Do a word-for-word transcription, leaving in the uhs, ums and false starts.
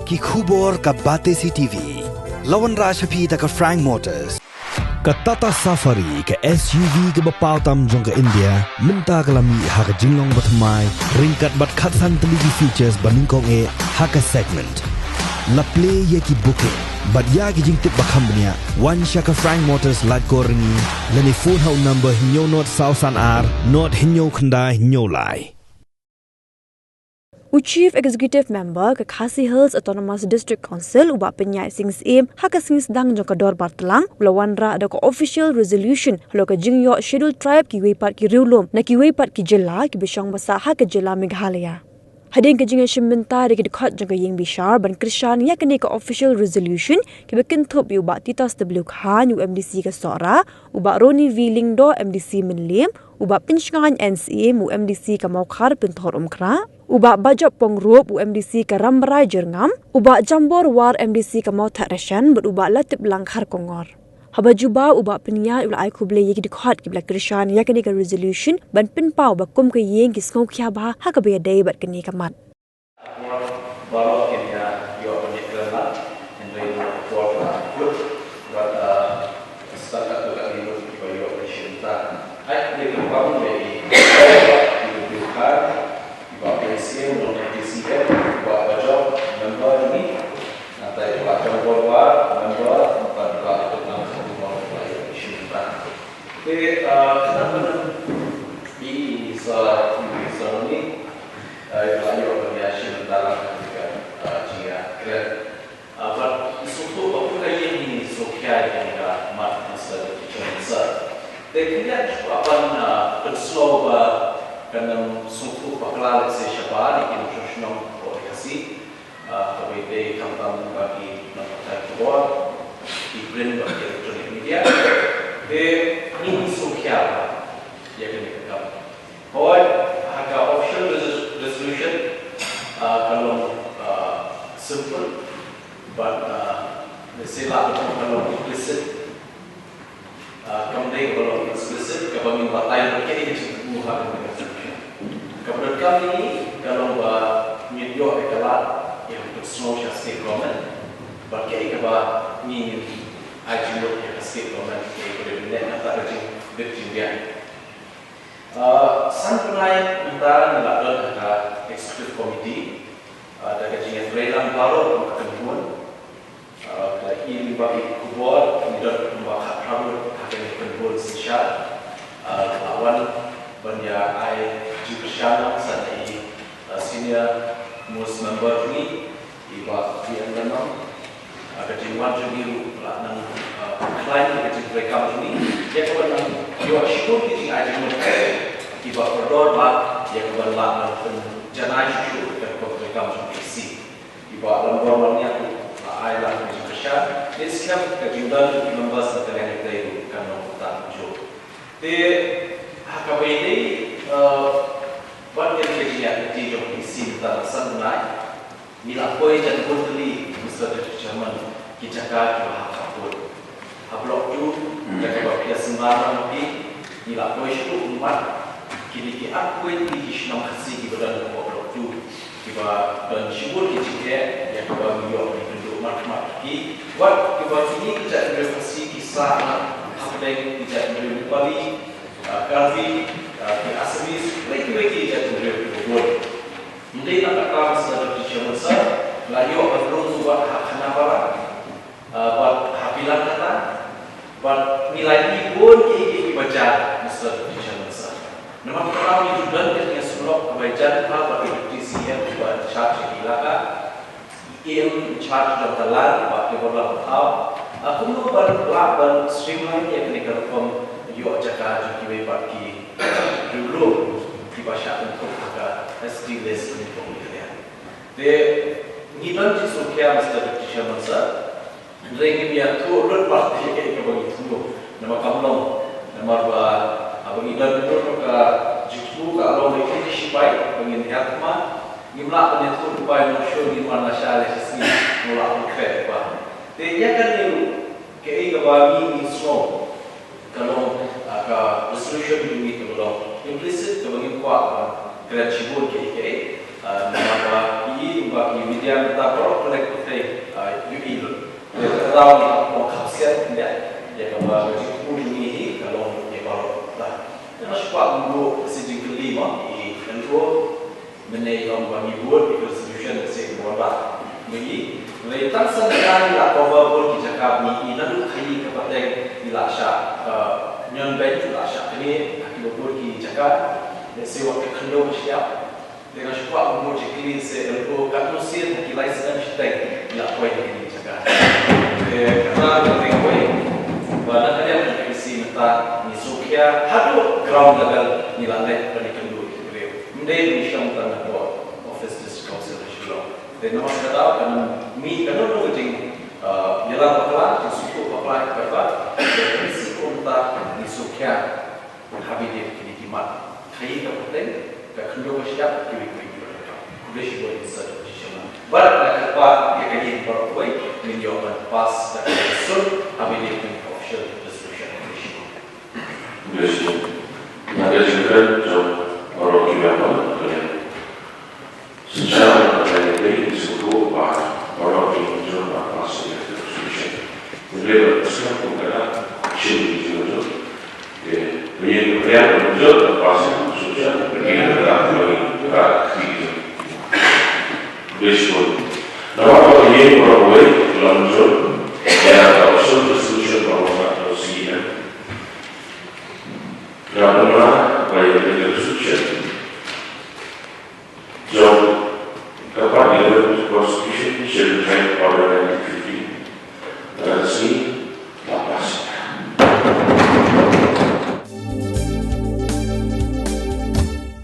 Ki khubor ka Batesi T V. La wanrah sha phi da ka Frank Motors. Ka Tata Safari, ka S U V kaba paw tam jong ka India, mynta ka la mih ha ka jinglong bathymmai, ryngkat bad khatsan tylli ki features ba nyngkong eh ha ka segment. La plie ïa ki booking bad ïa ki jingtip ba kham bniah, wan sha ka Frank Motors Laitkor Ryngi, lane phone ha u number hynñiew nod saw san ar, nod hynñiew khyndai hynñiew lai. U Chief Executive Member ka Khasi Hills Autonomous District Council, u Bah Pynïaid Sing Syiem, ha ka sngi sdang jong ka Dorbar Tlang, u la wanrah da ka official resolution halor ka jingïoh Scheduled Tribe kiwei pat ki riewlum na kiwei pat ki jylla kiba shong basa ha ka jylla Meghalaya. Hadien ka jingïashim bynta da ki dkhot jong ka ïing bishar ban kyrshan ïa kane ka official resolution, kiba kynthup ïa u Bah Titus W Khan, u M D C ka Sohra, u Bah Ronnie V Lyngdoh, M D C Mylliem, u Bah Pynshngaiñ N Syiem, u M D C ka Mawkhar Pynthor Umkhrah, u Bah Bajop Pongrup, u M D C ka Rambrai Jyrngam, u Bah Jambor War, M D C ka Mawthadraishan, bad u Bah Latiplang Kharkongor. Haba jubab, u Bah Pynïaid u la ai khublei ïa ki dkhot kiba la kyrshan ïa kane ka resolution ban pynpaw ba kum ka ïing ki sngewkhia bha ha kaba ïadei bad kane ka mat. Por baroh kin ïa ïoh ban ïakren lang, hynrei na por ka la kut bad, ah, stad katto katne lut kiba ïoh ban shim bynta. Ai khublei kyrpang ïa i Bah P W Khan, i Bah P C M, i Bah P C M, i Bah Bajop, member jong ngi, nangta i Bah Jambor War, member, bad i Bah Latiplang Kharkongor ba ïoh ban shim bynta. Te, ah, khnang ba ngin ïoh sa, ïoh sa ni, ah, ïoh ban ïa shim bynta lang ha ka, ah, jingïakren. Ah, bad sngewthuh ba kum ka ïing ngi sngewkhia ïa kane ka mat, Mister Deputy Chairman Sir. Te kynja shuwa ban, ah, pynsngew ba kan ym sngewthuh bakla lehse shabar ïa ki nongshong shnong Khasi. Ah, kaba ïadei khamtam bad ki nongpathai khubor, ki print bad ki electronic media. Te ngi sngewkhia ïa kane ka kam. Hooid, ha ka official resol-, resolution, ah, ka long, ah, simple, bad, ah, lehse lah ban ong ka long implicit. Ah, kam dei kaba long explicit, kaba ngin batai bad kaei ka jingthmu ha kane ka resolution. Kaba donkam ïa ngi ka long ba ngin ïoh ïa ka lad ïa ka pynsngew sha state government, bad kaei kaba ngi ngin ai jingmut ïa ka state government, kaei kaba dei ban leh na ka bynta ka jingbit jingbiang. Ah, san bnai mynta ngi la don ha ka executive committee, ah, da ka jingïatreilang baroh kum ka kynhun. Ah, ka la i lyngba ki khubor, ngi don kumba khatphra ngut ha kane ka kynhun synshar. Ah, la wan ban ïa ai jingkyrshan lang sa na i, ah, senior most member jong ngi, i Bah B N Lyngdoh. Ah, ka jingwan jong ngi ruh la nang, ah, khlaiñ ïa ka jingtrei kam jong ngi. Ïa kaba nang ïoh shibun ki jingai jingmut kiba kordor bad ïa kaba lah ban pynjanai shuh shuh ïa ka rukom trei kam jong ka A C. I Bah Lyngdoh Marngiang ruh la ai lang ka jingkyrshan. Dei skhem ka jingdon jong ki members na ka liang ka trei ruh kan long kumta kumjuh. Te ha kaba ïadei, eh, bad ka jingïaid lynti jong ka A C mynta la san bnai, ngi la poi jan bun tylli, Mister Deputy Chairman, ki jaka kiba ha khappud. Ha Block two, jaka ba phi ïa sngewbha ma phi, ngi la poi shuh ummat kine ki arphew wei tylli ki shnong Khasi kiba don hapoh Block two, kiba don shibun ki jingeh ïa kaba ngi ïoh ban ïakynduh markhmat ki. Wat kiba kine ki jait briew Khasi ki sah hapdeng ki jait briew Nepali, ah, Karbi, ah, ki Assamese, kiwei kiwei ki jait briew kiba bun. Ym dei tang kata, Mister Deputy Chairman Sir, la ïoh ban rung wat ha Khanapara, ah, bad ha Pilangkata, bad ngi la ïohi bun kiei kiei kiba jia, Mister Deputy Chairman Sir. Namar kata ngi ju don ka jingïasyllok kaba jan bha bad ka Deputy C M kaba in charge ka elaka, i E M in charge jong ka Lar, Bah Deborah Pathaw, ah, kumno ban lah ban streamline ïa kane ka rukom ïoh jaka jong kiwei pat ki, ah, riewlum kiba shah kynthup ha ka S T list kane ka Meghalaya. Te ngi don jingsngewkhia, Mister Deputy Chairman Sir. Hynrei ngim ïathuh lut pat ïa kaei kaba ngi thmu. Namar kam long, namar ba haba ngi don bun ka jingthmu ka long ïa ki shipai ba ngin hiar thma. Ngim lah ban ïathuh lypa ïa nongshun, ngin wan lashai lashisngi, ngim lah ban khreh lypa. Te ïa kane ruh kaei kaba ngi ngi sngew ka long, ah, ka resolution jong ngi kaba long implicit, kaba ngim kwah ban kren shibun kaei kaei. Ah, namar ba i, i ba ki media mynta baroh Lek pyrthei, ah, ïohi lut. Ïa ka daw ngi ong khapsiat, ïa, ïa kaba ka jingpynmih hi ka long ïa baroh. Te nga shu kwah ban buh ka jingkylli ma i N O, mynne i ong ba ngi bud ïa ka resolution ka sien ba wanrah. Mynne, hynrei tang san jaka ngi la cover bun ki jaka ba ngi i naduh khaïi ka pateng ngi la shah, eh, ñion beiñ ngi la shah kane ha kiba bun ki jaka. Lehse wat ka khyndew ka shyiap. Te nga shu kwah ban buh jingkylli seh, eh, ko katno sien ha ki lai snem shiteng ngi la poi ha kine ki jaka. Te kata ka dei kawei ba na ka liang ka K B C mynta ngi sngewkhia haduh ground level ngi la leit ban ïakynduh ïa ki briew. Ym dei ban shong tang hapoh office District Council ha Shillong. Te namar kata ka nang mih kano kano ka jing, ah, ïalang bakla, jingsngewthuh bakla, kata ka K B C kumta ngi sngewkhia. Haba ïadei bad kine ki mat, khaïi ka pateng, ka khyndew ka shyiap, kiwei kiwei ki bynta. Khublei shibun ïa ka suggestion. Bad nga kyrpad ïa ka ïing baroh kawei ngin ïoh ban pass da ka jingkyrkhu haba ïadei bad ka official resolution. Khublei shibun. Khublei shibun. Nga kyrpad ïa baroh ki member, kane. Shisha, nga kyrpad ïa ka sngewthuh ba baroh ki jong ba pass ïa ka resolution. Hynrei ba ka sngewthuh ka dei shisha ki jong. Te ba ïa ka pyrshah ba jong ba pass ïa ka resolution, ba ïa ka dei ba ïa ka dei. Baseball. Namar ba ïa baroh wei lam jong ïa ka official resolution ba wan na C M. Nga pynbna ba ïa ka resolution jong ka Parliament Constitution Schedule nine, Order ninety-three.